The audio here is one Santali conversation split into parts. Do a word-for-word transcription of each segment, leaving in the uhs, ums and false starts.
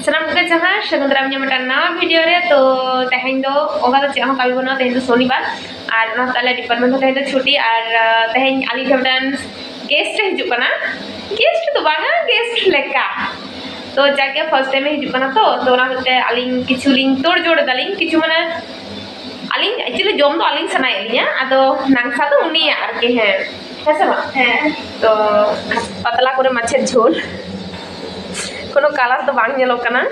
ᱥᱟᱱᱟᱢ ᱠᱚᱜᱮ ᱡᱚᱦᱟᱨ, ᱥᱟᱹᱜᱩᱱ ᱫᱟᱨᱟᱢ ᱧᱟᱢ ᱢᱤᱫᱴᱟᱝ ᱱᱟᱣᱟ ᱵᱷᱤᱰᱤᱭᱳ ᱨᱮ᱾ ᱛᱚ ᱛᱮᱦᱮᱧ ᱫᱚ ᱚᱱᱠᱟ ᱫᱚ ᱪᱮᱫ ᱦᱚᱸ ᱠᱟᱹᱢᱤ ᱵᱟᱹᱱᱩᱜᱼᱟ, ᱛᱮᱦᱮᱧ ᱫᱚ ᱥᱚᱱᱤᱵᱟᱨ, ᱟᱨ ᱚᱱᱟ ᱛᱮ ᱟᱞᱮ ᱰᱤᱯᱟᱨᱴᱢᱮᱱᱴ ᱦᱚᱸ ᱛᱮᱦᱮᱧ ᱫᱚ ᱪᱷᱩᱴᱤ᱾ ᱟᱨ ᱟᱸ, ᱛᱮᱦᱮᱧ ᱟᱹᱞᱤᱧ ᱴᱷᱮᱱ ᱢᱤᱫᱴᱟᱝ ᱜᱮᱥᱴ ᱮ ᱦᱤᱡᱩᱜ ᱠᱟᱱᱟ᱾ ᱜᱮᱥᱴ ᱫᱚ ᱵᱟᱝᱟ, ᱜᱮᱥᱴ ᱞᱮᱠᱟ᱾ ᱛᱚ ᱡᱟᱜᱮ ᱯᱷᱟᱨᱥᱴ ᱴᱟᱭᱤᱢ ᱮ ᱦᱤᱡᱩᱜ ᱠᱟᱱᱟ, ᱛᱚ ᱛᱚ ᱚᱱᱟ ᱦᱚᱛᱮᱡ ᱛᱮ ᱟᱹᱞᱤᱧ ᱠᱤᱪᱷᱩ ᱞᱤᱧ ᱛᱳᱲ ᱡᱳᱲ ᱮᱫᱟᱞᱤᱧ, ᱠᱤᱪᱷᱩ ᱢᱟᱱᱮ ᱟᱹᱞᱤᱧ ᱮᱠᱪᱩᱭᱮᱞᱤ ᱡᱚᱢ ᱫᱚ ᱟᱹᱞᱤᱧ ᱥᱟᱱᱟᱭᱮᱫ ᱞᱤᱧᱟ, ᱟᱫᱚ ᱱᱟᱝᱥᱟ ᱫᱚ ᱩᱱᱤᱭᱟᱜ ᱟᱨᱠᱤ᱾ ᱦᱮᱸ, ᱦᱮᱸ ᱥᱮ ᱵᱟᱝ? ᱦᱮᱸ᱾ ᱛᱚ ᱯᱟᱛᱞᱟ ᱠᱚᱨᱮ ᱢᱟᱪᱷᱮᱨ ᱡᱷᱳᱞ, ᱠᱳᱱᱳ ᱠᱟᱞᱟᱨ ᱫᱚ ᱵᱟᱝ ᱧᱮᱞᱚᱜ ᱠᱟᱱᱟ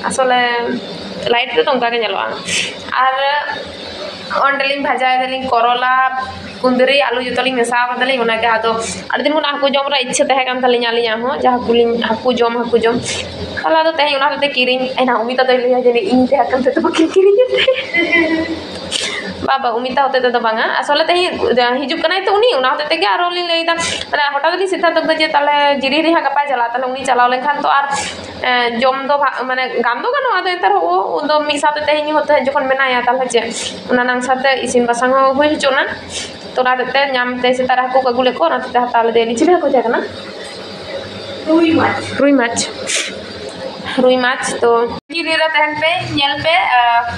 ᱟᱥᱚᱞᱮ, ᱞᱟᱭᱤᱴ ᱨᱮᱫᱚ ᱚᱱᱠᱟ ᱜᱮ ᱧᱮᱞᱚᱜᱼᱟ᱾ ᱟᱨ ᱚᱸᱰᱮᱞᱤᱧ ᱵᱷᱟᱡᱟᱭ ᱫᱟᱞᱤᱧ ᱠᱚᱨᱚᱞᱟ, ᱠᱩᱸᱫᱽᱨᱤ, ᱟᱹᱞᱩ ᱡᱚᱛᱚᱞᱤᱧ ᱢᱮᱥᱟ ᱠᱟᱫᱟᱞᱤᱧ᱾ ᱚᱱᱟᱜᱮ ᱟᱫᱚ ᱟᱹᱰᱤ ᱫᱤᱱ ᱠᱷᱚᱱᱟᱜ ᱦᱟᱹᱠᱩ ᱡᱚᱢ ᱨᱮᱱᱟᱜ ᱤᱪᱪᱷᱟᱹ ᱛᱟᱦᱮᱸ ᱠᱟᱱ ᱛᱟᱹᱞᱤᱧᱟ ᱟᱹᱞᱤᱧᱟᱜ ᱦᱚᱸ, ᱡᱟᱦᱟᱸ ᱦᱟᱹᱠᱩ ᱞᱤᱧ, ᱦᱟᱹᱠᱩ ᱡᱚᱢ, ᱦᱟᱹᱠᱩ ᱡᱚᱢ᱾ ᱛᱟᱦᱚᱞᱮ ᱟᱫᱚ ᱛᱮᱦᱮᱧ ᱚᱱᱟ ᱦᱚᱛᱮᱡ ᱛᱮ ᱠᱤᱨᱤᱧ, ᱮᱱᱟ ᱩᱢᱤᱛᱟ ᱫᱚᱭ ᱞᱟᱹᱭᱟ ᱡᱟᱹᱱᱤᱡ ᱤᱧ ᱛᱮ ᱦᱟᱹᱠᱩ ᱛᱮ ᱵᱟᱹᱠᱤᱱ ᱠᱤᱨᱤᱧ ᱮᱫ ᱛᱮ᱾ ᱵᱟᱵᱟ, ᱩᱢᱤᱛᱟ ᱦᱚᱛᱮᱡ ᱛᱮᱫᱚ ᱵᱟᱝᱟ, ᱟᱥᱚᱞᱮ ᱛᱮᱦᱮᱧ ᱦᱤᱡᱩᱜ ᱠᱟᱱᱟᱭ ᱛᱚ ᱩᱱᱤ, ᱚᱱᱟ ᱦᱚᱛᱮᱡ ᱛᱮᱜᱮ ᱟᱨᱚ ᱞᱤᱧ ᱞᱟᱹᱭᱫᱟ, ᱢᱟᱱᱮ ᱦᱚᱴᱟᱛ ᱞᱤᱧ ᱥᱤᱫᱽᱫᱷᱟᱱᱛᱚ ᱠᱮᱫᱟ ᱡᱮ ᱛᱟᱦᱚᱞᱮ ᱡᱤᱨᱤ ᱨᱮ ᱦᱟᱸᱜ ᱜᱟᱯᱟᱭ ᱪᱟᱞᱟᱜᱼᱟ, ᱛᱟᱦᱚᱞᱮ ᱩᱱᱤ ᱪᱟᱞᱟᱣ ᱞᱮᱱᱠᱷᱟᱱ ᱛᱚ ᱟᱨ, ᱮ, ᱡᱚᱢ ᱫᱚ ᱵᱷᱟ-, ᱢᱟᱱᱮ ᱜᱟᱱ ᱫᱚ ᱜᱟᱱᱚᱜᱼᱟ, ᱟᱫᱚ ᱮᱱᱛᱮ ᱨᱮᱦᱚᱸ ᱩᱱ ᱫᱚ ᱢᱤᱫ ᱥᱟᱶᱛᱮ ᱛᱮᱦᱮᱧ ᱦᱚᱸ ᱛᱟᱦᱮᱸ ᱡᱚᱠᱷᱚᱱ ᱢᱮᱱᱟᱭᱟ, ᱛᱟᱦᱚᱞᱮ ᱪᱮᱫ ᱚᱱᱟ ᱱᱟᱝᱥᱟ ᱛᱮ ᱤᱥᱤᱱ ᱵᱟᱥᱟᱝ ᱦᱚᱸ ᱦᱩᱭ ᱦᱚᱪᱚᱜᱼᱟ᱾ ᱛᱚ ᱚᱱᱟ ᱦᱚᱛᱮᱡ ᱛᱮ ᱧᱟᱢ ᱛᱮ ᱥᱮᱛᱟᱜ ᱨᱮ ᱦᱟᱹᱠᱩ ᱠᱚ ᱟᱹᱜᱩ ᱞᱮᱫ ᱠᱚᱣᱟ, ᱚᱱᱟ ᱦᱚᱛᱮᱡ ᱛᱮ ᱦᱟᱛᱟᱣ ᱞᱮᱫᱮᱭᱟ᱾ ᱪᱤᱞᱤ ᱦᱟᱹᱠᱩ ᱛᱟᱦᱮᱸ ᱠᱟᱱᱟ? ᱨᱩᱭ ᱢᱟᱪᱷ᱾ ᱨᱩᱭ ᱢᱟᱪᱷ᱾ ᱨᱩᱭ ᱢᱟᱪᱷ᱾ ᱛᱚ ᱡᱤᱞ ᱨᱮ ᱛᱟᱦᱮᱱ ᱯᱮ, ᱧᱮᱞ ᱯᱮ, ᱟᱨ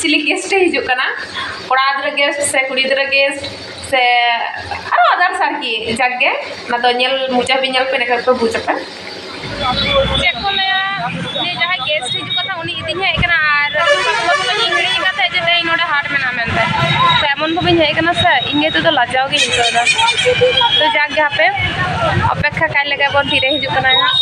ᱪᱤᱞᱤ ᱜᱮᱥᱴ ᱮ ᱦᱤᱡᱩᱜ ᱠᱟᱱᱟ᱾ ᱠᱚᱲᱟ ᱜᱤᱫᱽᱨᱟᱹ ᱜᱮᱥᱴ ᱥᱮ ᱠᱩᱲᱤ ᱜᱤᱫᱽᱨᱟᱹ ᱜᱮᱥᱴ ᱥᱮ ᱟᱨᱚ ᱟᱫᱟᱨᱥ ᱟᱨᱠᱤ, ᱡᱟᱠ ᱜᱮ, ᱚᱱᱟ ᱫᱚ ᱧᱮᱞ ᱢᱩᱪᱟᱹᱫ ᱵᱤᱱ, ᱧᱮᱞ ᱯᱮ, ᱮᱸᱰᱮᱠᱷᱟᱱ ᱯᱮ ᱵᱩᱡᱽ ᱟᱯᱮ᱾ ᱪᱮᱫ ᱠᱚ ᱞᱟᱹᱭᱟ, ᱩᱱᱤ ᱡᱟᱦᱟᱸᱭ ᱜᱮᱥᱴ ᱦᱤᱡᱩᱜ ᱠᱟᱱᱟ, ᱩᱱᱤ ᱤᱫᱤᱧ ᱦᱮᱡ ᱠᱟᱱᱟ ᱟᱨ ᱵᱟᱯᱞᱟ ᱥᱚᱢᱚᱭ ᱤᱧ ᱦᱤᱲᱤᱧ ᱟᱠᱟᱫ ᱛᱟᱦᱮᱸᱫ ᱡᱮ ᱛᱮᱦᱮᱧ ᱱᱚᱰᱮ ᱦᱟᱴ ᱢᱮᱱᱟᱜᱼᱟ ᱢᱮᱱᱛᱮ᱾ ᱛᱚ ᱮᱢᱚᱱ ᱵᱷᱟᱵᱮᱧ ᱦᱮᱡ ᱟᱠᱟᱱᱟ ᱥᱮ, ᱤᱧ ᱜᱮ ᱱᱤᱛᱚᱜ ᱫᱚ ᱞᱟᱡᱟᱣ ᱜᱤᱧ ᱟᱹᱭᱠᱟᱹᱣ ᱮᱫᱟ᱾ ᱛᱚ ᱡᱟᱠ ᱜᱮ, ᱦᱟᱯᱮ ᱚᱯᱮᱠᱠᱷᱟ ᱠᱟᱭ ᱞᱮᱜᱮ ᱵᱚᱱ, ᱛᱤᱨᱮ ᱦᱤᱡᱩᱜ ᱠᱟᱱᱟᱭ ᱦᱟᱸᱜ᱾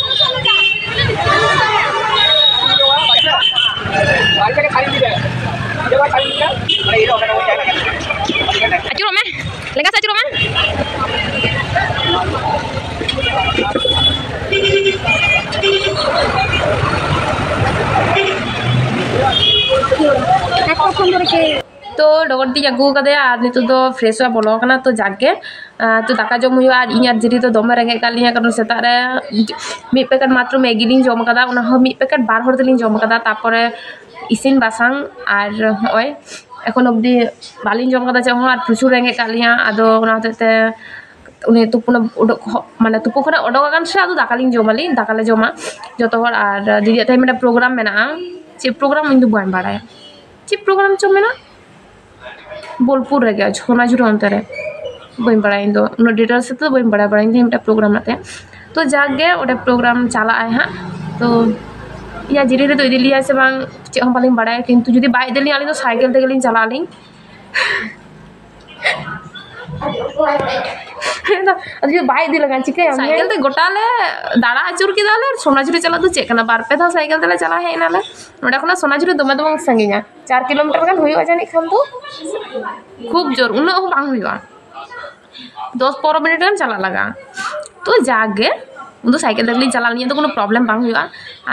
ᱟᱹᱪᱩᱨᱚᱜ ᱢᱮ, ᱞᱮᱸᱜᱟ ᱥᱮᱫ ᱟᱹᱪᱩᱨᱚᱜ ᱢᱮ᱾ ᱛᱚ ᱰᱚᱜᱚᱨ ᱛᱤᱧ ᱟᱹᱜᱩ ᱟᱠᱟᱫᱮᱭᱟ ᱟᱨ ᱱᱤᱛᱚᱜ ᱫᱚ ᱯᱷᱨᱮᱥ ᱦᱚᱸ ᱵᱚᱞᱚ ᱟᱠᱟᱱᱟ᱾ ᱛᱚ ᱡᱟᱠ ᱜᱮ, ᱟᱨ ᱛᱚ ᱫᱟᱠᱟ ᱡᱚᱢ ᱦᱩᱭᱩᱜᱼᱟ᱾ ᱟᱨ ᱤᱧ ᱟᱨ ᱡᱤᱨᱤ ᱫᱚ ᱫᱚᱢᱮ ᱨᱮᱸᱜᱮᱡ ᱠᱟᱜ ᱞᱤᱧᱟ, ᱠᱟᱨᱚᱱ ᱥᱮᱛᱟᱜ ᱨᱮ ᱢᱤᱫ ᱯᱮᱠᱮᱴ ᱢᱟᱛᱨᱚ ᱢᱮᱜᱤ ᱞᱤᱧ ᱡᱚᱢ ᱠᱟᱫᱟ, ᱚᱱᱟ ᱦᱚᱸ ᱢᱤᱫ ᱯᱮᱠᱮᱴ ᱵᱟᱨ ᱦᱚᱲ ᱛᱮᱞᱤᱧ ᱡᱚᱢ ᱠᱟᱫᱟ᱾ ᱛᱟᱨᱯᱚᱨᱮ ᱤᱥᱤᱱ ᱵᱟᱥᱟᱝ ᱟᱨ ᱱᱚᱜᱼᱚᱭ ᱮᱠᱷᱚᱱ ᱚᱵᱫᱤ ᱵᱟᱹᱞᱤᱧ ᱡᱚᱢ ᱠᱟᱫᱟ ᱪᱮᱫ ᱦᱚᱸ, ᱟᱨ ᱯᱨᱚᱪᱩᱨ ᱨᱮᱸᱜᱮᱡ ᱠᱟᱜ ᱞᱤᱧᱟ᱾ ᱟᱫᱚ ᱚᱱᱟ ᱦᱚᱛᱮᱡ ᱛᱮ ᱩᱱᱤ ᱛᱩᱯᱩᱱ ᱚᱰᱚᱠ ᱦᱚ-, ᱢᱟᱱᱮ ᱛᱩᱯᱩ ᱠᱷᱚᱱᱟᱜ ᱚᱰᱚᱠ ᱟᱠᱟᱱ ᱥᱮ ᱟᱫᱚ ᱫᱟᱠᱟ ᱞᱤᱧ ᱡᱚᱢᱟᱞᱤᱧ, ᱫᱟᱠᱟ ᱞᱮ ᱡᱚᱢᱟ ᱡᱚᱛᱚ ᱦᱚᱲ᱾ ᱟᱨ ᱫᱤᱫᱤᱭᱟᱜ ᱛᱮᱦᱮᱧ ᱢᱤᱫᱴᱟᱝ ᱯᱨᱳᱜᱨᱟᱢ ᱢᱮᱱᱟᱜᱼᱟ᱾ ᱪᱮᱫ ᱯᱨᱳᱜᱨᱟᱢ ᱤᱧ ᱫᱚ ᱵᱟᱹᱧ ᱵᱟᱲᱟᱭᱟ, ᱪᱮᱫ ᱯᱨᱳᱜᱨᱟᱢ ᱪᱚ ᱢᱮᱱᱟᱜᱼᱟ ᱵᱳᱞᱯᱩᱨ ᱨᱮᱜᱮ, ᱥᱳᱱᱟᱡᱷᱩᱨᱤ ᱚᱱᱛᱮ ᱨᱮ᱾ ᱵᱟᱹᱧ ᱵᱟᱲᱟᱭᱟ ᱤᱧ ᱫᱚ, ᱩᱱᱟᱹᱜ ᱰᱤᱴᱮᱞᱥ ᱛᱮᱫᱚ ᱵᱟᱹᱧ ᱵᱟᱲᱟᱭᱟ, ᱵᱟᱲᱟᱭᱟᱹᱧ ᱛᱮᱦᱮᱧ ᱢᱤᱫᱴᱟᱝ ᱯᱨᱳᱜᱨᱟᱢ ᱢᱮᱱᱟᱜ ᱛᱟᱭᱟ᱾ ᱛᱚ ᱡᱟᱠ ᱜᱮ ᱚᱸᱰᱮ ᱯᱨᱳᱜᱨᱟᱢ ᱪᱟᱞᱟᱜ ᱟᱭ ᱦᱟᱸᱜ᱾ ᱛᱚ ᱤᱧᱟᱹᱜ ᱡᱤᱱᱤᱥ ᱨᱮᱫᱚ ᱤᱫᱤ ᱞᱮᱭᱟᱭ ᱥᱮ ᱵᱟᱝ ᱪᱮᱫ ᱦᱚᱸ ᱵᱟᱹᱞᱤᱧ ᱵᱟᱲᱟᱭᱟ, ᱠᱤᱱᱛᱩ ᱡᱩᱫᱤ ᱵᱟᱭ ᱤᱫᱤ ᱞᱤᱧᱟ ᱟᱹᱞᱤᱧ ᱫᱚ ᱥᱟᱭᱠᱮᱞ ᱛᱮᱜᱮ ᱞᱤᱧ ᱪᱟᱞᱟᱜ ᱟᱹᱞᱤᱧ᱾ ᱟᱫᱚ ᱡᱩᱫᱤ ᱵᱟᱭ ᱤᱫᱤ ᱞᱮᱠᱷᱟᱱ ᱪᱤᱠᱟᱹᱭᱟᱢ? ᱥᱟᱭᱠᱮᱞ ᱛᱮ ᱜᱚᱴᱟ ᱞᱮ ᱫᱟᱬᱟ ᱟᱹᱪᱩᱨ ᱠᱮᱫᱟ ᱞᱮ, ᱥᱳᱱᱟᱡᱷᱩᱨᱤ ᱪᱟᱞᱟᱜ ᱫᱚ ᱪᱮᱫ ᱠᱟᱱᱟ, ᱵᱟᱨ ᱯᱮ ᱫᱷᱟᱣ ᱥᱟᱭᱠᱮᱞ ᱛᱮᱞᱮ ᱪᱟᱞᱟᱣ ᱦᱮᱡ ᱮᱱᱟᱞᱮ᱾ ᱱᱚᱸᱰᱮ ᱠᱷᱚᱱᱟᱜ ᱥᱳᱱᱟᱡᱷᱩᱨᱤ ᱫᱚᱢᱮ ᱫᱚ ᱵᱟᱝ ᱥᱟᱺᱜᱤᱧᱟ, ᱪᱟᱨ ᱠᱤᱞᱳᱢᱤᱴᱟᱨ ᱜᱟᱱ ᱦᱩᱭᱩᱜᱼᱟ ᱡᱟᱹᱱᱤᱡ ᱠᱷᱟᱱ ᱫᱚ, ᱠᱷᱩᱵ ᱡᱳᱨ, ᱩᱱᱟᱹᱜ ᱦᱚᱸ ᱵᱟᱝ ᱦᱩᱭᱩᱜᱼᱟ, ᱫᱚᱥ ᱯᱚᱱᱨᱚ ᱢᱤᱱᱤᱴ ᱜᱟᱱ ᱪᱟᱞᱟᱜ ᱞᱟᱜᱟᱜᱼᱟ᱾ ᱛᱚ ᱡᱟᱜᱮ ᱩᱱ ᱫᱚ ᱥᱟᱭᱠᱮᱞ ᱛᱮᱜᱮᱞᱤᱧ ᱪᱟᱞᱟᱜᱼᱟ, ᱟᱹᱞᱤᱧᱟᱜ ᱫᱚ ᱠᱳᱱᱳ ᱯᱨᱚᱵᱞᱮᱢ ᱵᱟᱝ ᱦᱩᱭᱩᱜᱼᱟ᱾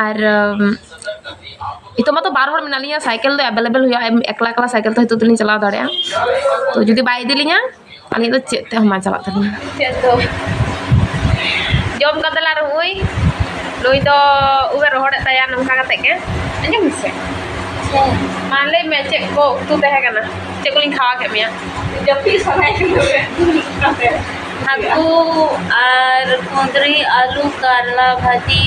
ᱟᱨ ᱩᱢ, ᱱᱤᱛᱚᱜ ᱢᱟᱛᱚ ᱵᱟᱨ ᱦᱚᱲ ᱢᱮᱱᱟᱜ ᱞᱤᱧᱟ, ᱥᱟᱭᱠᱮᱞ ᱫᱚ ᱮᱵᱮᱞᱮᱵᱮᱞ ᱦᱩᱭᱩᱜᱼᱟ, ᱮᱢ-, ᱮᱠᱞᱟ ᱮᱠᱞᱟ ᱥᱟᱭᱠᱮᱞ ᱛᱮ ᱱᱤᱛᱚᱜ ᱫᱚᱞᱤᱧ ᱪᱟᱞᱟᱣ ᱫᱟᱲᱮᱭᱟᱜᱼᱟ᱾ ᱛᱚ ᱡᱩᱫᱤ ᱵᱟᱭ ᱤᱫᱤ ᱞᱤᱧᱟ, ᱟᱹᱞᱤᱧᱟᱜ ᱫᱚ ᱪᱮᱫ ᱛᱮ ᱦᱚᱸ ᱵᱟᱝ ᱪᱟᱞᱟᱜ ᱛᱟᱹᱞᱤᱧᱟ᱾ ᱪᱮᱫ ᱫᱚ? ᱡᱚᱢ ᱠᱟᱫᱟᱞᱮ ᱟᱨ ᱱᱩᱭ, ᱱᱩᱭ ᱫᱚ ᱩᱵ ᱮ ᱨᱚᱦᱚᱲᱮᱫ ᱛᱟᱭᱟ ᱱᱚᱝᱠᱟ ᱠᱟᱛᱮ ᱜᱮ᱾ ᱟᱸᱡᱚᱢ ᱢᱮᱥᱮ᱾ ᱢᱟ ᱞᱟᱹᱭ ᱢᱮ, ᱪᱮᱫ ᱠᱚ ᱩᱛᱩ ᱛᱟᱦᱮᱸ ᱠᱟᱱᱟ? ᱪᱮᱫ ᱠᱚᱞᱤᱧ ᱠᱷᱟᱣᱟ ᱠᱮᱫ ᱢᱮᱭᱟ? ᱡᱟᱹᱯᱤᱫ ᱥᱟᱱᱟᱭᱮᱫ ᱢᱮᱭᱟ᱾ ᱦᱟᱹᱠᱩ ᱟᱨ ᱠᱩᱸᱫᱽᱨᱤ, ᱟᱹᱞᱩ, ᱠᱟᱨᱞᱟ ᱵᱷᱟᱹᱡᱤ᱾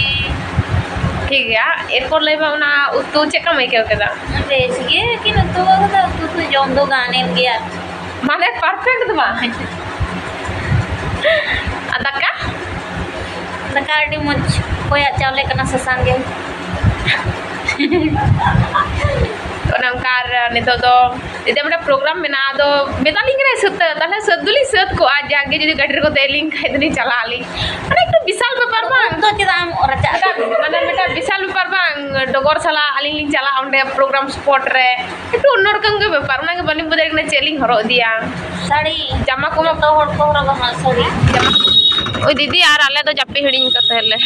ᱴᱷᱤᱠ ᱜᱮᱭᱟ, ᱮᱨᱯᱚᱨ ᱞᱟᱹᱭ ᱢᱮ, ᱚᱱᱟ ᱩᱛᱩ ᱪᱮᱫ ᱞᱮᱠᱟᱢ ᱟᱹᱭᱠᱟᱹᱣ ᱠᱮᱫᱟ? ᱵᱮᱥ ᱜᱮ, ᱠᱤᱱᱛᱩ ᱩᱛᱩ ᱫᱚ ᱡᱚᱢ ᱫᱚ ᱜᱟᱱᱮᱱ ᱜᱮᱭᱟ᱾ ᱢᱟᱱᱮ perfect ᱫᱚ ᱵᱟᱝ᱾ ᱟᱨ ᱫᱟᱠᱟ? ᱫᱟᱠᱟ ᱟᱹᱰᱤ ᱢᱚᱡᱽ, ᱚᱠᱚᱭᱟᱜ ᱪᱟᱣᱞᱮ ᱠᱟᱱᱟ ᱥᱟᱥᱟᱝ ᱜᱮ᱾ ᱚᱱᱮ ᱚᱱᱠᱟ᱾ ᱟᱨ ᱱᱤᱛᱚᱜ ᱫᱚ ᱡᱩᱫᱤ ᱢᱤᱫᱴᱟᱝ ᱯᱨᱳᱜᱨᱟᱢ ᱢᱮᱱᱟᱜᱼᱟ, ᱟᱫᱚ ᱢᱮᱛᱟ ᱞᱤᱧ ᱠᱟᱱᱟᱭ ᱥᱟᱹᱛ ᱛᱮ, ᱛᱟᱦᱞᱮ ᱥᱟᱹᱛ ᱫᱚᱞᱤᱧ ᱥᱟᱹᱛ ᱠᱚᱜᱼᱟ, ᱡᱟᱜᱮ ᱡᱩᱫᱤ ᱜᱟᱹᱰᱤ ᱨᱮᱠᱚ ᱫᱮᱡ ᱞᱤᱧ ᱠᱷᱟᱡ ᱫᱚᱞᱤᱧ ᱪᱟᱞᱟᱜ ᱟᱹᱞᱤᱧ᱾ ᱢᱟᱱᱮ ᱮᱠᱴᱩ ᱵᱤᱥᱟᱞ ᱵᱮᱯᱟᱨ ᱵᱟᱝ? ᱫᱚ ᱪᱮᱫᱟᱜ ᱮᱢ ᱨᱟᱪᱟᱜ ᱠᱟᱱᱟ? ᱢᱟᱱᱮ ᱢᱤᱫᱴᱟᱝ ᱵᱤᱥᱟᱞ ᱵᱮᱯᱟᱨ ᱵᱟᱝ, ᱰᱚᱜᱚᱨ ᱥᱟᱞᱟᱜ ᱟᱹᱞᱤᱧ ᱞᱤᱧ ᱪᱟᱞᱟᱜᱼᱟ ᱚᱸᱰᱮ ᱯᱨᱳᱜᱨᱟᱢ ᱥᱯᱚᱴ ᱨᱮ, ᱮᱠᱴᱩ ᱚᱱᱱᱚᱨᱚᱠᱚᱢ ᱜᱮ ᱵᱮᱯᱟᱨ, ᱚᱱᱟᱜᱮ ᱵᱟᱹᱞᱤᱧ ᱵᱩᱡᱽ ᱫᱟᱲᱮᱭᱟᱜ ᱠᱟᱱᱟ ᱪᱮᱫ ᱞᱤᱧ ᱦᱚᱨᱚᱜ ᱤᱫᱤᱭᱟ᱾ ᱥᱟᱹᱲᱤ᱾ ᱡᱟᱢᱟ ᱠᱚᱢᱟ ᱡᱚᱛᱚ ᱦᱚᱲ ᱠᱚ ᱦᱚᱨᱚᱜᱟ ᱦᱟᱸᱜ ᱥᱟᱹᱲᱤ᱾ ᱳᱭ ᱫᱤᱫᱤ ᱟᱨ ᱟᱞᱮ ᱫᱚ ᱡᱟᱹᱯᱤᱫ ᱦᱤᱲᱤᱧ ᱠᱟᱛᱮ ᱞᱮ᱾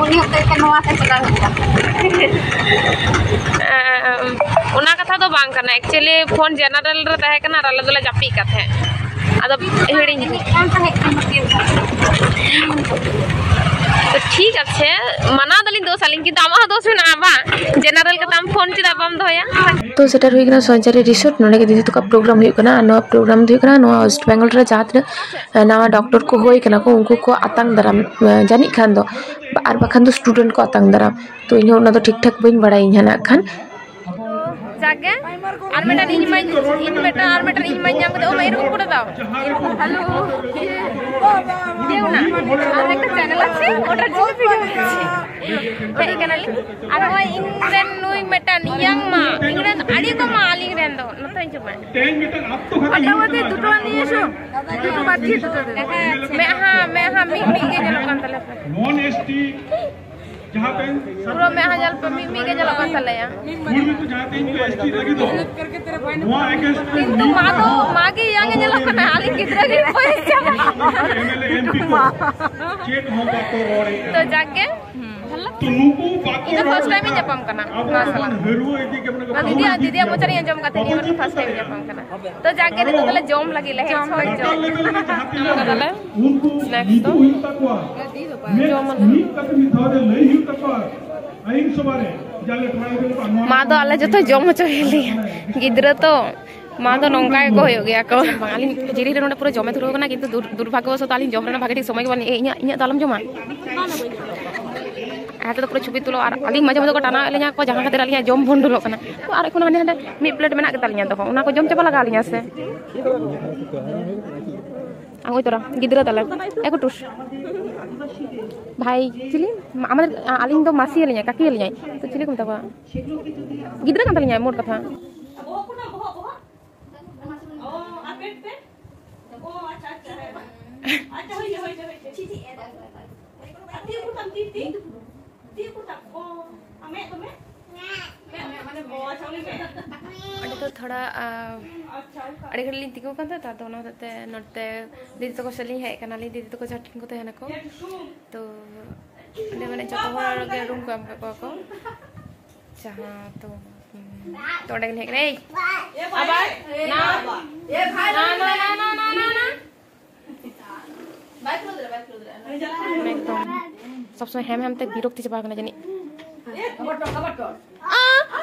ᱩᱱᱤ ᱦᱚᱛᱮᱡ ᱛᱮ ᱱᱚᱣᱟ ᱛᱮ ᱪᱟᱞᱟᱣ ᱦᱩᱭᱩᱜᱼᱟ᱾ ᱮᱸ, ᱚᱱᱟ ᱠᱟᱛᱷᱟ ᱫᱚ ᱵᱟᱝ ᱠᱟᱱᱟ, actually ᱯᱷᱳᱱ ᱡᱮᱱᱟᱨᱮᱞ ᱨᱮ ᱛᱟᱦᱮᱸ ᱠᱟᱱᱟ ᱟᱨ ᱟᱞᱮ ᱫᱚᱞᱮ ᱡᱟᱹᱯᱤᱫ ᱠᱟᱛᱮ ᱟᱫᱚ ᱦᱤᱲᱤᱧ᱾ ᱠᱟᱱ ᱛᱟᱦᱮᱸ ᱠᱟᱱᱟ ᱛᱤᱱ ᱥᱟᱞ? ᱛᱚ ᱴᱷᱤᱠ ᱟᱪᱷᱮ, ᱢᱟᱱᱟᱣ ᱫᱚᱞᱤᱧ ᱫᱳᱥ ᱟᱹᱞᱤᱧ, ᱠᱤᱱᱛᱩ ᱟᱢᱟᱜ ᱦᱚᱸ ᱫᱳᱥ ᱢᱮᱱᱟᱜᱼᱟ ᱵᱟᱝ? ᱡᱮᱱᱟᱨᱮᱞ ᱠᱟᱛᱮ ᱟᱢ ᱯᱷᱳᱱ ᱪᱮᱫᱟᱜ ᱵᱟᱢ ᱫᱚᱦᱚᱭᱟ? ᱛᱚ ᱥᱮᱴᱮᱨ ᱦᱩᱭ ᱠᱟᱱᱟ ᱥᱚᱧᱪᱟᱨᱤ ᱨᱤᱥᱳᱨᱴ᱾ ᱱᱚᱰᱮ ᱜᱮ ᱫᱤᱫᱤ ᱛᱟᱠᱚᱣᱟᱜ ᱯᱨᱳᱜᱨᱟᱢ ᱦᱩᱭᱩᱜ ᱠᱟᱱᱟ᱾ ᱟᱨ ᱱᱚᱣᱟ ᱯᱨᱳᱜᱨᱟᱢ ᱫᱚ ᱦᱩᱭᱩᱜ ᱠᱟᱱᱟ ᱱᱚᱣᱟ ᱳᱭᱮᱥᱴ ᱵᱮᱝᱜᱚᱞ ᱨᱮ ᱡᱟᱦᱟᱸ ᱛᱤᱱᱟᱹᱜ, ᱮ, ᱱᱟᱣᱟ ᱰᱚᱠᱴᱚᱨ ᱠᱚ ᱦᱩᱭ ᱠᱟᱱᱟ ᱠᱚ, ᱩᱱᱠᱩ ᱠᱚ ᱟᱛᱟᱝ ᱫᱟᱨᱟᱢ, ᱮ, ᱡᱟᱹᱱᱤᱡ ᱠᱷᱟᱱ ᱫᱚ, ᱟᱨ ᱵᱟᱠᱷᱟᱱ ᱫᱚ ᱥᱴᱩᱰᱮᱱᱴ ᱠᱚ ᱟᱛᱟᱝ ᱫᱟᱨᱟᱢ᱾ ᱛᱚ ᱤᱧ ᱦᱚᱸ ᱚᱱᱟ ᱫᱚ ᱴᱷᱤᱠ ᱴᱷᱟᱠ ᱵᱟᱹᱧ ᱵᱟᱲᱟᱭᱟ ᱤᱧ ᱦᱟᱸᱜ ᱱᱟᱜ ᱠᱷᱟᱱ᱾ ᱡᱟᱜᱮ, ᱟᱨ ᱢᱤᱫᱴᱟᱝ ᱤᱧ ᱢᱟᱧ, ᱤᱧ ᱢᱤᱫᱴᱟᱝ, ᱟᱨ ᱢᱤᱫᱴᱟᱝ ᱤᱧ ᱢᱟᱧ ᱧᱟᱢ ᱠᱮᱫᱟ᱾ ᱳ ᱢᱟ, ᱮᱨᱚᱠᱚᱢ করে দাও। হ্যালো। কে ওনা? আর একটা চ্যানেল আছে, ওটার জন্য ভিডিও করছি। ᱦᱮᱡ ᱠᱟᱱᱟᱞᱤᱧ᱾ ᱟᱨ ᱱᱚᱜᱼᱚᱭ ᱤᱧ ᱨᱮᱱ ᱱᱩᱭ ᱢᱤᱫᱴᱟᱝ ᱤᱭᱟᱝ ᱢᱟ, ᱤᱧ ᱨᱮᱱ ᱟᱹᱰᱤ ᱠᱚ ᱢᱟ ᱟᱹᱞᱤᱧ ᱨᱮᱱ ᱫᱚ᱾ ᱱᱚᱛᱮ ᱦᱤᱡᱩᱜ ᱢᱮ᱾ ᱢᱚᱴᱟᱢᱩᱴᱤ ᱫᱩᱴᱳ ᱱᱤᱭᱮ ᱮᱥো, ᱫᱩᱴᱳ ᱵᱟᱫ ᱫᱤᱭᱮ ᱫᱩᱴᱳ ᱫᱮ᱾ ᱢᱮᱫᱦᱟ, ᱢᱮᱫᱦᱟ ᱢᱤᱫ ᱢᱤᱫ ᱜᱮ ᱧᱮᱞᱚᱜ ᱠᱟᱱ ᱛᱟᱞᱮᱭᱟ᱾ ᱯᱩᱨᱟᱹ ᱢᱮᱫᱦᱟ ᱧᱮᱞ ᱯᱮ, ᱢᱤᱫ ᱢᱤᱫ ᱜᱮ ᱧᱮᱞᱚᱜ ᱠᱟᱱ ᱛᱟᱞᱮᱭᱟ᱾ ᱠᱤᱱᱛᱩ ᱢᱟ ᱫᱚ, ᱢᱟ ᱜᱮ ᱤᱭᱟᱝ ᱮ ᱧᱮᱞᱚᱜ ᱠᱟᱱᱟ, ᱟᱹᱞᱤᱧ ᱜᱤᱫᱽᱨᱟᱹ ᱜᱮᱞᱤᱧ ᱵᱚᱭᱮᱥ ᱪᱟᱵᱟ᱾ ᱛᱚ ᱡᱟᱠ ᱜᱮ, ᱤᱧ ᱫᱚ ᱯᱷᱟᱥᱴ ᱴᱟᱭᱤᱢ ᱤᱧ ᱧᱟᱯᱟᱢ ᱠᱟᱱᱟ ᱢᱟ ᱥᱟᱞᱟᱜ᱾ ᱫᱤᱫᱤᱭᱟᱜ, ᱫᱤᱫᱤᱭᱟᱜ ᱢᱚᱪᱟ ᱨᱤᱧ ᱟᱸᱡᱚᱢ ᱠᱟᱫ ᱛᱟᱦᱮᱸ, ᱱᱤᱭᱟᱹ ᱵᱟᱨ ᱫᱚ ᱯᱷᱟᱥᱴ ᱴᱟᱭᱤᱢ ᱧᱟᱯᱟᱢ ᱠᱟᱱᱟ᱾ ᱛᱚ ᱡᱟᱠ ᱜᱮ, ᱱᱤᱛᱚᱜ ᱫᱚᱞᱮ ᱡᱚᱢ ᱞᱟᱹᱜᱤᱫ ᱞᱮ ᱦᱮᱡ ᱥᱚᱡ ᱡᱚᱢ᱾ ᱡᱚᱢ ᱠᱟᱫᱟᱞᱮ᱾ ᱥᱱᱮᱠᱥ ᱫᱚ ᱡᱚᱢ ᱟᱞᱮ᱾ ᱢᱟ ᱫᱚ ᱟᱞᱮ ᱡᱚᱛᱚ ᱡᱚᱢ ᱦᱚᱪᱚᱭᱮᱫ ᱞᱮᱭᱟ᱾ ᱜᱤᱫᱽᱨᱟᱹ ᱛᱚ, ᱢᱟ ᱫᱚ ᱱᱚᱝᱠᱟ ᱜᱮᱠᱚ ᱦᱩᱭᱩᱜ ᱜᱮᱭᱟ ᱠᱚ᱾ ᱟᱹᱞᱤᱧ ᱠᱷᱟᱹᱡᱟᱹᱲᱤ ᱨᱮ ᱱᱚᱰᱮ ᱯᱩᱨᱟᱹ ᱡᱚᱢᱮ ᱫᱷᱩᱨᱟᱹᱣ ᱠᱟᱱᱟ, ᱠᱤᱱᱛᱩ ᱫᱩᱨ-, ᱫᱩᱨᱵᱷᱟᱜᱽᱜᱚᱵᱚᱥᱚᱛ ᱟᱹᱞᱤᱧ ᱡᱚᱢ ᱨᱮᱱᱟᱜ ᱵᱷᱟᱜᱮ ᱴᱷᱤᱠ ᱥᱚᱢᱚᱭ ᱜᱮ ᱵᱟᱹᱱᱩᱜᱼᱟ᱾ ᱤᱧᱟᱹᱜ, ᱤᱧᱟᱹᱜ ᱫᱚ ᱟᱞᱚᱢ ᱡᱚᱢᱟ᱾ ᱦᱟᱛᱮ ᱫᱚ ᱯᱩᱨᱟᱹ ᱪᱷᱚᱵᱤ ᱛᱩᱞᱟᱹᱣ, ᱟᱨ ᱟᱹᱞᱤᱧ ᱢᱟᱡᱷᱮ ᱢᱚᱫᱽᱫᱷᱮ ᱠᱚ ᱴᱟᱱᱟᱣᱮᱫ ᱞᱤᱧᱟ ᱠᱚ, ᱡᱟᱦᱟᱸ ᱠᱷᱟᱹᱛᱤᱨ ᱟᱹᱞᱤᱧᱟᱜ ᱡᱚᱢ ᱵᱷᱚᱱᱰᱚᱞᱚᱜ ᱠᱟᱱᱟ᱾ ᱛᱚ ᱟᱨ ᱮᱠᱷᱚᱱ ᱦᱟᱸᱰᱮ ᱦᱟᱸᱰᱮ ᱢᱤᱫ ᱯᱞᱮᱴ ᱢᱮᱱᱟᱜ ᱜᱮᱛᱟᱞᱤᱧᱟ ᱫᱚᱦᱚ, ᱚᱱᱟ ᱠᱚ ᱡᱚᱢ ᱪᱟᱵᱟ ᱞᱟᱜᱟᱣ ᱞᱤᱧᱟ ᱥᱮ᱾ ᱟᱸᱜᱚᱭ ᱛᱚᱨᱟ ᱜᱤᱫᱽᱨᱟᱹ ᱛᱟᱞᱮ ᱮᱠᱴᱩ ᱵᱷᱟᱭ ᱪᱤᱞᱤ, ᱟᱢᱟᱫᱮᱨ, ᱟᱹᱞᱤᱧ ᱫᱚ ᱢᱟᱥᱤ ᱟᱹᱞᱤᱧᱟᱭ, ᱠᱟᱠᱤ ᱟᱹᱞᱤᱧᱟᱭ, ᱛᱚ ᱪᱤᱞᱤ ᱠᱚ ᱢᱮᱛᱟ ᱠᱚᱣᱟ? ᱜᱤᱫᱽᱨᱟᱹ ᱠᱟᱱ ᱛᱟᱹᱞᱤᱧᱟᱭ ᱢᱳᱴ ᱠᱟᱛᱷᱟ᱾ ᱚ, ᱟᱨ ᱯᱮᱴ ᱯᱮ? ᱚ, ᱟᱪᱪᱷᱟ, ᱟᱪᱪᱷᱟ, ᱦᱮᱸ᱾ ᱟᱪᱪᱷᱟ, ᱦᱳᱭ ᱜᱮ, ᱦᱳᱭ ᱜᱮ, ᱦᱳᱭ ᱜᱮ᱾ ᱟᱨ ᱛᱤ ᱩᱠᱩᱨ ᱛᱟᱢ, ᱛᱤ, ᱛᱤ? ᱛᱤ ᱩᱠᱩᱨ ᱛᱟᱢ? ᱚ, ᱟᱨ ᱢᱮᱫ ᱫᱚ ᱢᱮᱫ? ᱢᱮᱫ, ᱢᱮᱫ, ᱢᱟᱱᱮ, ᱚ, ᱟᱪᱪᱷᱟ, ᱩᱱᱤ ᱢᱮᱫ᱾ ᱚᱸᱰᱮ ᱫᱚ ᱛᱷᱚᱲᱟ, ᱟ, ᱟᱪᱪᱷᱟ, ᱚᱱᱠᱟ᱾ ᱟᱹᱰᱤ ᱜᱷᱟᱹᱲᱤᱡ ᱞᱤᱧ ᱛᱤᱸᱜᱩ ᱟᱠᱟᱱ ᱛᱟᱦᱮᱸᱫ, ᱛᱚ ᱟᱫᱚ ᱚᱱᱟ ᱦᱚᱛᱮᱡ ᱛᱮ ᱱᱚᱛᱮ ᱫᱤᱫᱤ ᱛᱟᱠᱚ ᱥᱮᱫ ᱞᱤᱧ ᱦᱮᱡ ᱟᱠᱟᱱᱟᱞᱤᱧ, ᱫᱤᱫᱤ ᱛᱟᱠᱚ ᱡᱟᱦᱟᱸ ᱴᱷᱮᱱ ᱠᱚ ᱛᱟᱦᱮᱱᱟᱠᱚ᱾ ᱛᱚ ᱚᱸᱰᱮ ᱢᱟᱱᱮ ᱡᱚᱛᱚ ᱦᱚᱲ ᱜᱮ ᱨᱩᱢ ᱠᱚ ᱮᱢ ᱟᱠᱟᱫ ᱠᱚᱣᱟ ᱠᱚ᱾ ᱡᱟᱦᱟᱸ ᱛᱚ, ᱩᱸ, ᱛᱚ ᱚᱸᱰᱮ ᱜᱮᱞᱤᱧ ᱦᱮᱡ ᱠᱟᱱᱟ᱾ ᱮᱭ, ᱟᱵᱟᱨ, ᱱᱟ, ᱱᱟ, ᱱᱟ᱾ ᱮᱠᱫᱚᱢ᱾ ᱥᱚᱵ ᱥᱚᱢᱚᱭ ᱦᱮᱢ ᱦᱮᱢ ᱛᱮ ᱵᱤᱨᱚᱠᱛᱤ ᱪᱟᱵᱟ ᱠᱟᱱᱟ ᱡᱟᱹᱱᱤᱡ᱾ ᱟ,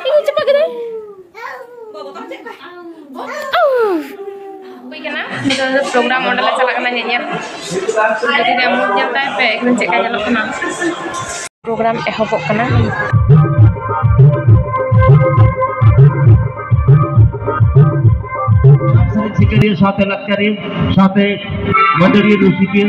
ᱤᱧ ᱪᱟᱵᱟ ᱠᱮᱫᱟᱹᱧ᱾ ᱦᱩᱭ ᱠᱟᱱᱟ, ᱱᱤᱛᱚᱜ ᱫᱚ ᱯᱨᱳᱜᱨᱟᱢ, ᱚᱸᱰᱮ ᱞᱮ ᱪᱟᱞᱟᱜ ᱠᱟᱱᱟ ᱧᱮᱧᱮᱞ᱾ ᱡᱩᱫᱤ ᱨᱮ ᱢᱩᱸ ᱧᱮᱞ ᱛᱟᱭ ᱯᱮ, ᱮᱠᱫᱚᱢ ᱪᱮᱫ ᱞᱮᱠᱟ ᱧᱮᱞᱚᱜ ᱠᱟᱱᱟ᱾ ᱯᱨᱳᱜᱨᱟᱢ ᱮᱦᱚᱵᱚᱜ ᱠᱟᱱᱟ᱾ ᱥᱟᱶᱛᱮ ᱞᱟᱠᱪᱟᱨᱤᱭᱟᱹ, ᱥᱟᱶᱛᱮ ᱢᱟᱹᱫᱟᱹᱲᱤᱭᱟᱹ ᱨᱩᱥᱤᱠᱤᱭᱟᱹ,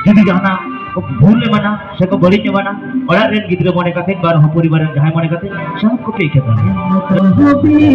ᱡᱩᱫᱤ ᱡᱟᱦᱟᱱᱟᱜ ᱠᱚ ᱵᱷᱩᱞ ᱮᱢᱟᱱᱟ ᱥᱮ ᱠᱚ ᱵᱟᱹᱲᱤᱡ ᱮᱢᱟᱱᱟ, ᱚᱲᱟᱜ ᱨᱮᱱ ᱜᱤᱫᱽᱨᱟᱹ ᱢᱚᱱᱮ ᱠᱟᱛᱮ, ᱵᱟᱨ ᱦᱚᱸ ᱯᱚᱨᱤᱵᱟᱨ ᱨᱮᱱ ᱡᱟᱦᱟᱸᱭ ᱢᱚᱱᱮ ᱠᱟᱛᱮ, ᱥᱟᱱᱟᱢ ᱠᱚᱯᱮ ᱤᱠᱟᱹ ᱫᱟᱲᱮᱭᱟᱜᱼᱟ᱾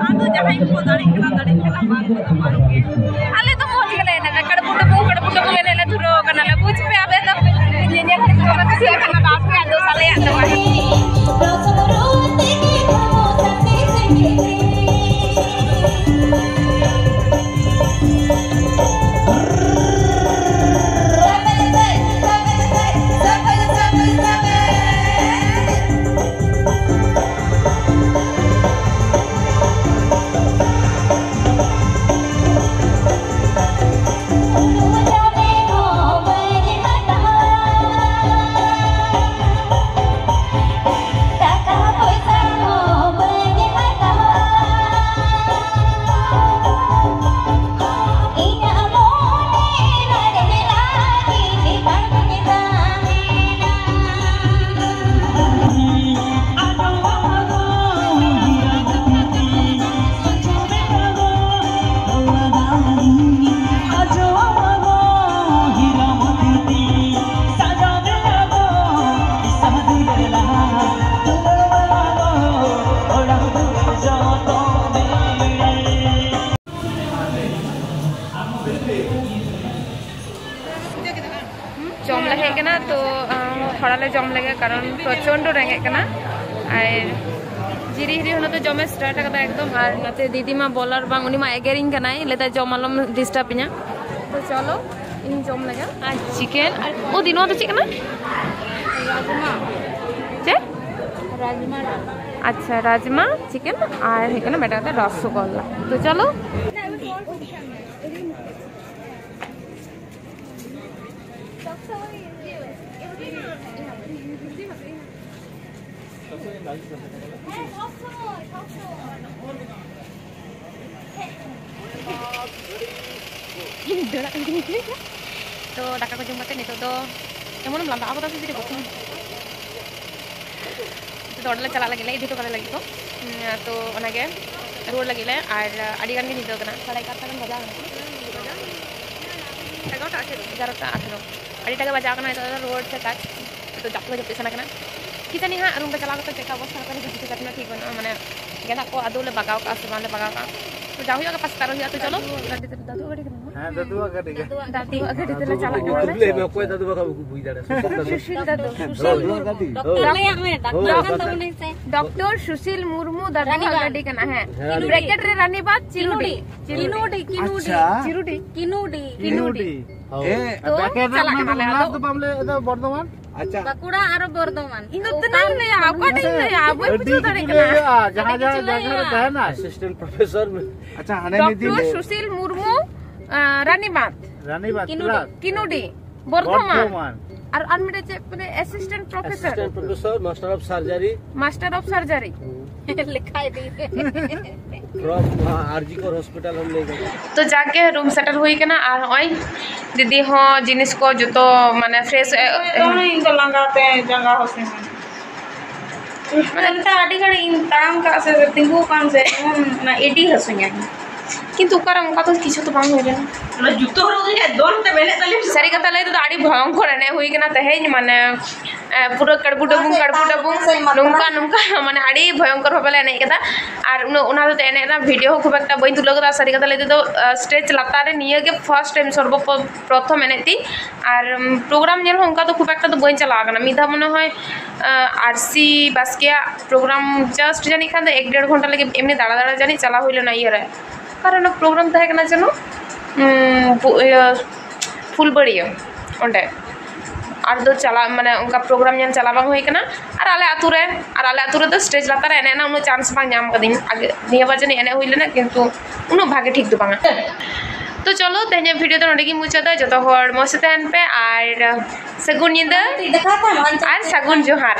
ᱟᱫᱚ ᱡᱟᱦᱟᱸᱭ ᱠᱚ ᱫᱟᱲᱮᱜ ᱠᱟᱱᱟ, ᱫᱟᱲᱮᱜ ᱠᱟᱱᱟ, ᱵᱟᱝ ᱠᱚᱫᱚ ᱵᱟᱝ ᱜᱮ᱾ ᱟᱞᱮ ᱫᱚ ᱢᱚᱡᱽ ᱜᱮᱞᱮ ᱮᱱᱮᱡ ᱫᱟ, ᱠᱟᱹᱲᱵᱩᱴᱟᱹ ᱵᱩ, ᱠᱟᱹᱲᱵᱩᱴᱟᱹ ᱵᱩ ᱮᱱᱮᱡ ᱞᱮ ᱫᱷᱩᱨᱟᱹᱣ ᱠᱟᱱᱟ ᱞᱮ᱾ ᱵᱩᱡᱽ ᱯᱮ, ᱟᱯᱮ ᱫᱚ ᱧᱮᱧᱮᱞ ᱦᱚᱲ ᱠᱚ ᱵᱟᱯᱮ ᱠᱩᱥᱤᱭᱟᱜ ᱠᱟᱱᱟ, ᱵᱟᱯᱮ ᱟᱫᱚ ᱠᱟᱱᱟ ᱛᱚ, ᱟᱸ, ᱛᱷᱚᱲᱟ ᱞᱮ ᱡᱚᱢ ᱞᱮᱜᱮ, ᱠᱟᱨᱚᱱ ᱯᱨᱚᱪᱚᱱᱰᱚ ᱨᱮᱸᱜᱮᱡ ᱠᱟᱱᱟ᱾ ᱟᱨ ᱡᱤᱨᱤ ᱦᱤᱨᱤ ᱦᱚᱸ ᱱᱚᱛᱮ ᱡᱚᱢᱮ ᱥᱴᱟᱨᱴ ᱟᱠᱟᱫᱟ ᱮᱠᱫᱚᱢ᱾ ᱟᱨ ᱱᱚᱛᱮ ᱫᱤᱫᱤ ᱢᱟ ᱵᱚᱞᱟᱨ ᱵᱟᱝ, ᱩᱱᱤ ᱢᱟ ᱮᱜᱮᱨᱤᱧ ᱠᱟᱱᱟᱭ, ᱞᱟᱹᱭᱫᱟ ᱡᱚᱢ ᱟᱞᱚᱢ ᱰᱤᱥᱴᱟᱨᱵ ᱤᱧᱟ᱾ ᱛᱚ ᱪᱚᱞᱚ, ᱤᱧ ᱡᱚᱢ ᱞᱮᱜᱮ᱾ ᱟᱨ ᱪᱤᱠᱮᱱ, ᱟᱨ ᱳ ᱫᱤ, ᱱᱚᱣᱟ ᱫᱚ ᱪᱮᱫ ᱠᱟᱱᱟ? ᱨᱟᱡᱽᱢᱟ᱾ ᱪᱮᱫ? ᱨᱟᱡᱽᱢᱟ᱾ ᱟᱪᱪᱷᱟ, ᱨᱟᱡᱽᱢᱟ, ᱪᱤᱠᱮᱱ, ᱟᱨ ᱦᱩᱭᱩᱜ ᱠᱟᱱᱟ ᱢᱤᱫᱴᱟᱝ ᱠᱟᱛᱮ ᱨᱚᱥᱚᱜᱚᱞᱞᱟ᱾ ᱛᱚ ᱪᱚᱞᱚ᱾ ᱛᱚ ᱫᱟᱠᱟ ᱠᱚ ᱡᱚᱢ ᱠᱟᱛᱮ ᱱᱤᱛᱚᱜ ᱫᱚ ᱮᱢᱚᱱᱮᱢ ᱞᱟᱸᱫᱟ ᱟᱠᱟᱫᱟ ᱥᱮ ᱪᱮᱫ ᱵᱟᱠᱚ ᱱᱤᱛᱚᱜ ᱫᱚ ᱚᱲᱟᱜ ᱞᱮ ᱪᱟᱞᱟᱜ ᱞᱟᱹᱜᱤᱫ ᱞᱮ, ᱤᱫᱤ ᱦᱚᱴᱚ ᱠᱟᱞᱮ ᱞᱟᱹᱜᱤᱫ ᱠᱚ᱾ ᱩᱸ, ᱛᱚ ᱚᱱᱟᱜᱮ ᱨᱩᱣᱟᱹᱲ ᱞᱟᱹᱜᱤᱫ ᱞᱮ᱾ ᱟᱨ ᱟᱹᱰᱤ ᱜᱟᱱ ᱜᱮ ᱧᱤᱫᱟᱹ ᱠᱟᱱᱟ, ᱥᱟᱲᱮ ᱮᱜᱟᱨᱚᱴᱟ ᱜᱟᱱ ᱵᱟᱡᱟᱣ ᱠᱟᱱᱟ᱾ ᱮᱜᱟᱨᱚᱴᱟ ᱟᱴᱷᱮᱨᱚ᱾ ᱮᱜᱟᱨᱚᱴᱟ ᱟᱴᱷᱮᱨᱚ᱾ ᱟᱹᱰᱤ ᱴᱟ ᱜᱮ ᱵᱟᱡᱟᱣ ᱠᱟᱱᱟ, ᱱᱤᱛᱚᱜ ᱫᱚ ᱨᱩᱣᱟᱹᱲ ᱥᱮ ᱠᱟᱡᱽ᱾ ᱱᱤᱛᱚᱜ ᱡᱟᱹᱯᱤᱫ ᱦᱚᱸ ᱡᱟᱹᱯᱤᱫ ᱥᱟᱱᱟ ᱠᱟᱱᱟ᱾ ᱠᱤ ᱡᱟᱹᱱᱤ ᱦᱟᱸᱜ ᱨᱩᱢ ᱨᱮ ᱪᱟᱞᱟᱣ ᱠᱟᱛᱮ ᱪᱮᱫ ᱞᱮᱠᱟ ᱚᱵᱚᱥᱛᱟ ᱠᱟᱱᱟ, ᱪᱮᱫ ᱪᱤᱠᱟᱹ ᱠᱟᱱᱟ, ᱴᱷᱤᱠ ᱵᱟᱹᱱᱩᱜᱼᱟ, ᱢᱟᱱᱮ ᱜᱮᱸᱫᱟᱜ ᱠᱚ ᱟᱫᱚ ᱞᱮ ᱵᱟᱜᱟᱣ ᱠᱟᱜᱼᱟ ᱥᱮ ᱵᱟᱝ ᱞᱮ ᱵᱟᱜᱟᱣ ᱠᱟᱜᱼᱟ᱾ ᱛᱚ ᱡᱟ ᱦᱩᱭᱩᱜᱼᱟ, ᱜᱟᱯᱟ ᱥᱮᱛᱟᱜ ᱨᱮ ᱦᱩᱭᱩᱜᱼᱟ᱾ ᱛᱚ ᱪᱚᱞᱚ, ᱫᱟᱫᱩ ᱜᱟᱹᱰᱤ ᱠᱟᱱᱟ᱾ ᱦᱮᱸ, ᱫᱟᱫᱩᱣᱟᱜ ᱜᱟᱹᱰᱤ ᱜᱮ᱾ ᱫᱟᱫᱩᱣᱟᱜ ᱜᱟᱹᱰᱤ ᱛᱮᱞᱮ ᱪᱟᱞᱟᱜ ᱠᱟᱱᱟ᱾ ᱞᱟᱹᱭ ᱢᱮ, ᱚᱠᱚᱭ ᱫᱟᱫᱩ ᱵᱟᱠᱷᱟᱱ ᱵᱟᱠᱚ ᱵᱩᱡᱽ ᱫᱟᱲᱮᱭᱟᱜᱼᱟ᱾ ᱥᱩᱥᱤᱞ ᱫᱟᱫᱩ᱾ ᱥᱩᱥᱤᱞ ᱫᱟᱫᱩ᱾ ᱦᱳᱭ᱾ ᱰᱚᱠᱴᱚᱨ ᱞᱟᱹᱭᱟᱜ ᱢᱮ, ᱰᱟᱠᱛᱟᱨ ᱠᱟᱱ ᱛᱟᱵᱚᱱᱟᱭ ᱥᱮ᱾ ᱰᱚᱠᱴᱚᱨ ᱥᱩᱥᱤᱞ ᱢᱩᱨᱢᱩ ᱫᱟᱫᱩᱣᱟᱜ ᱜᱟᱹᱰᱤ ᱠᱟᱱᱟ, ᱦᱮᱸ᱾ ᱦᱮᱸ᱾ ᱵᱨᱮᱠᱮᱴ ᱨᱮ ᱨᱟᱱᱤᱵᱟᱸᱫᱷ, ᱪᱤᱨᱩᱰᱤ᱾ ᱪᱤᱨᱩᱰᱤ᱾ ᱟᱪᱪᱷᱟ᱾ ᱪᱤᱨᱩᱰᱤ᱾ ᱠᱤᱱᱩᱰᱤ᱾ ᱛᱚ, ᱵᱨᱮᱠᱮᱴ ᱨᱮ ᱪᱟᱞᱟᱜ ᱚᱱᱟ ᱫᱚ ᱠᱟᱱᱟᱞᱮ, ᱚᱱᱟ ᱟᱫᱚ ᱫᱚ ᱵᱟᱢ ᱞᱟᱹᱭ ᱮᱫᱟ, ᱵᱚᱨᱫᱷᱚᱢᱟᱱ? ᱟᱪᱪᱷᱟ᱾ ᱵᱟᱸᱠᱩᱲᱟ ᱟᱨᱚ ᱵᱚᱨᱫᱷᱚᱢᱟᱱ᱾ ᱤᱧ ᱫᱚ ᱛᱤᱱᱟᱹᱜ ᱤᱧ ᱞᱟᱹᱭᱟ, ᱚᱠᱟᱴᱟᱜ ᱤᱧ ᱞᱟᱹᱭᱟ? ᱵᱟᱹᱧ ᱵᱩᱡᱷᱟᱹᱣ ᱫᱟᱲᱮᱭᱟᱜ ᱠᱟᱱᱟ᱾ ᱡᱟᱦᱟᱸ, ᱡᱟᱦᱟᱸ ᱡᱟᱭᱜᱟ ᱨᱮ ᱛᱟᱦᱮᱱᱟ᱾ ᱟᱥᱤᱥᱴᱮᱱᱴ ᱯᱨᱚᱯᱷᱮᱥᱚᱨ ᱢᱮ᱾ ᱟᱪᱪᱷᱟ, ᱦᱟᱱᱮ ᱢᱤᱫ ᱫᱤᱱ ᱰᱚᱠᱴᱚᱨ ᱥᱩᱥᱤᱞ ᱢᱩᱨᱢᱩ, ᱟᱸ, ᱨᱟᱱᱤᱵᱟᱸᱫᱷ᱾ ᱨᱟᱱᱤᱵᱟᱸᱫᱷ, ᱠᱤᱱᱩᱰᱤ᱾ ᱠᱞᱟᱨᱠ᱾ ᱠᱤᱱᱩᱰᱤ, ᱵᱚᱨᱫᱷᱚᱢᱟᱱ᱾ ᱵᱚᱨᱫᱷᱚᱢᱟᱱ᱾ ᱟᱨ, ᱟᱨ ᱢᱤᱫᱴᱮᱡ ᱪᱮᱫ ᱠᱚ ᱞᱟᱹᱭᱟ? Assistant professor. Assistant professor, master of surgery. Master of surgery. ᱦᱩᱸ᱾ ᱞᱮᱠᱷᱟ ᱤᱫᱤ᱾ ᱯᱷᱨᱚᱢ, ᱟᱨ ᱡᱤ ᱠᱚᱨ ᱦᱚᱥᱯᱤᱴᱟᱞ ᱦᱚᱸᱢ ᱞᱟᱹᱭ ᱫᱟᱲᱮᱭᱟᱜᱼᱟ᱾ ᱛᱚ ᱡᱟᱠ ᱜᱮ, ᱨᱩᱢ ᱥᱮᱴᱮᱨ ᱦᱩᱭ ᱠᱟᱱᱟ᱾ ᱟᱨ ᱱᱚᱜᱼᱚᱭ ᱫᱤᱫᱤ ᱦᱚᱸ ᱡᱤᱱᱤᱥ ᱠᱚ ᱡᱚᱛᱚ ᱢᱟᱱᱮ ᱯᱷᱨᱮᱥ ᱮ-, ᱮ-, ᱤᱧ ᱫᱚ ᱞᱟᱸᱜᱟ ᱛᱮ ᱡᱟᱸᱜᱟ ᱦᱟᱹᱥᱩᱧᱟ᱾ ᱢᱟᱱᱮ ᱟᱹᱰᱤ ᱜᱷᱟᱹᱲᱤᱡ ᱤᱧ ᱛᱟᱲᱟᱢ ᱠᱟᱜ ᱥᱮ ᱛᱤᱸᱜᱩ ᱠᱟᱱ ᱥᱮ ᱮᱢᱚᱱ ᱚᱱᱟ ᱮᱰᱤ ᱦᱟᱹᱥᱩᱧᱟ᱾ ᱠᱤᱱᱛᱩ ᱚᱠᱟᱨᱮ ᱚᱱᱠᱟ ᱫᱚ ᱠᱤᱪᱷᱩ ᱫᱚ ᱵᱟᱝ ᱦᱩᱭ ᱞᱮᱱᱟ᱾ ᱚᱱᱟ ᱡᱩᱛᱟᱹ ᱦᱚᱨᱚᱜ ᱠᱟᱛᱮ ᱫᱚᱱ ᱛᱮ ᱮᱱᱮᱡ ᱛᱟᱞᱮ ᱢᱮ᱾ ᱥᱟᱹᱨᱤ ᱠᱟᱛᱷᱟ ᱞᱟᱹᱭ ᱛᱮᱫᱚ ᱟᱹᱰᱤ ᱵᱷᱚᱭᱚᱝᱠᱚᱨ ᱮᱱᱮᱡ ᱦᱩᱭ ᱠᱟᱱᱟ ᱛᱮᱦᱮᱧ, ᱢᱟᱱᱮ, ᱮ, ᱯᱩᱨᱟᱹ ᱠᱟᱹᱲᱵᱩ ᱰᱟᱹᱵᱩᱝ, ᱠᱟᱹᱲᱵᱩ ᱰᱟᱹᱵᱩᱝ, ᱱᱚᱝᱠᱟ ᱱᱚᱝᱠᱟ, ᱢᱟᱱᱮ ᱟᱹᱰᱤ ᱵᱷᱚᱭᱚᱝᱠᱚᱨ ᱵᱷᱟᱵᱮ ᱞᱮ ᱮᱱᱮᱡ ᱠᱟᱫᱟ᱾ ᱟᱨ ᱩᱱᱟᱹᱜ ᱚᱱᱟ ᱦᱚᱛᱮᱡ ᱛᱮ ᱮᱱᱮᱡ ᱨᱮᱱᱟᱜ ᱵᱷᱤᱰᱤᱭᱳ ᱦᱚᱸ ᱠᱷᱩᱵ ᱮᱠᱴᱟ ᱵᱟᱹᱧ ᱛᱩᱞᱟᱹᱣ ᱠᱟᱫᱟ᱾ ᱥᱟᱹᱨᱤ ᱠᱟᱛᱷᱟ ᱞᱟᱹᱭ ᱛᱮᱫᱚ, ᱥᱴᱮᱡᱽ ᱞᱟᱛᱟᱨ ᱨᱮ ᱱᱤᱭᱟᱹ ᱜᱮ ᱯᱷᱟᱨᱥᱴ ᱴᱟᱭᱤᱢ, ᱥᱚᱨᱵᱚ ᱯᱨᱚᱛᱷᱚᱢ ᱮᱱᱮᱡ ᱛᱤᱧ᱾ ᱟᱨ ᱯᱨᱳᱜᱨᱟᱢ ᱧᱮᱞ ᱦᱚᱸ ᱚᱱᱠᱟ ᱫᱚ ᱠᱷᱩᱵ ᱮᱠᱴᱟ ᱫᱚ ᱵᱟᱹᱧ ᱪᱟᱞᱟᱣ ᱠᱟᱱᱟ᱾ ᱢᱤᱫ ᱫᱷᱟᱣ ᱢᱚᱱᱮ ᱦᱚᱭ ᱟᱨᱥᱤ ᱵᱟᱥᱠᱮᱭᱟᱜ ᱯᱨᱳᱜᱨᱟᱢ, ᱡᱟᱥᱴ ᱡᱟᱹᱱᱤᱡ ᱠᱷᱟᱱ ᱫᱚ ᱮᱠ ᱰᱮᱲ ᱜᱷᱚᱱᱴᱟ ᱞᱟᱹᱜᱤᱫ ᱮᱢᱱᱤ ᱫᱟᱬᱟ ᱫᱟᱬᱟ ᱡᱟᱹᱱᱤᱡ ᱪᱟᱞᱟᱣ ᱦᱩᱭ ᱞᱮᱱᱟ ᱤᱭᱟᱹ ᱨᱮ᱾ ᱚᱠᱟᱨᱮ ᱚᱱᱟ ᱯᱨᱳᱜᱨᱟᱢ ᱛᱟᱦᱮᱸ ᱠᱟᱱᱟ ᱡᱮᱱᱚ, ᱩᱸ, ᱵᱩ-, ᱤᱭᱟᱹ, ᱯᱷᱩᱞᱵᱟᱹᱲᱤᱭᱟᱹ, ᱚᱸᱰᱮ᱾ ᱟᱨ ᱫᱚ ᱪᱟᱞᱟᱜ, ᱢᱟᱱᱮ, ᱚᱱᱠᱟ ᱯᱨᱳᱜᱨᱟᱢ ᱧᱮᱞ ᱪᱟᱞᱟᱣ ᱵᱟᱝ ᱦᱩᱭ ᱠᱟᱱᱟ᱾ ᱟᱨ ᱟᱞᱮ ᱟᱹᱛᱩ ᱨᱮ, ᱟᱨ ᱟᱞᱮ ᱟᱹᱛᱩ ᱨᱮᱫᱚ ᱥᱴᱮᱡᱽ ᱞᱟᱛᱟᱨ ᱨᱮ ᱮᱱᱮᱡ ᱨᱮᱱᱟᱜ ᱩᱱᱟᱹᱜ ᱪᱟᱱᱥ ᱵᱟᱝ ᱧᱟᱢ ᱠᱟᱹᱫᱟᱹᱧ᱾ ᱟᱜᱮ, ᱱᱤᱭᱟᱹ ᱵᱟᱨ ᱡᱟᱹᱱᱤᱡ ᱮᱱᱮᱡ ᱦᱩᱭ ᱞᱮᱱᱟ, ᱠᱤᱱᱛᱩ ᱩᱱᱟᱹᱜ ᱵᱷᱟᱜᱮ ᱴᱷᱤᱠ ᱫᱚ ᱵᱟᱝᱟ᱾ ᱛᱚ ᱪᱚᱞᱚ, ᱛᱮᱦᱮᱧᱟᱜ ᱵᱷᱤᱰᱤᱭᱳ ᱫᱚ ᱱᱚᱸᱰᱮ ᱜᱤᱧ ᱢᱩᱪᱟᱹᱫᱟ᱾ ᱡᱚᱛᱚ ᱦᱚᱲ ᱢᱚᱡᱽ ᱛᱮ ᱛᱟᱦᱮᱱ ᱯᱮ, ᱟᱨ ᱥᱟᱹᱜᱩᱱ ᱧᱤᱫᱟᱹ ᱟᱨ ᱥᱟᱹᱜᱩᱱ ᱡᱚᱦᱟᱨ᱾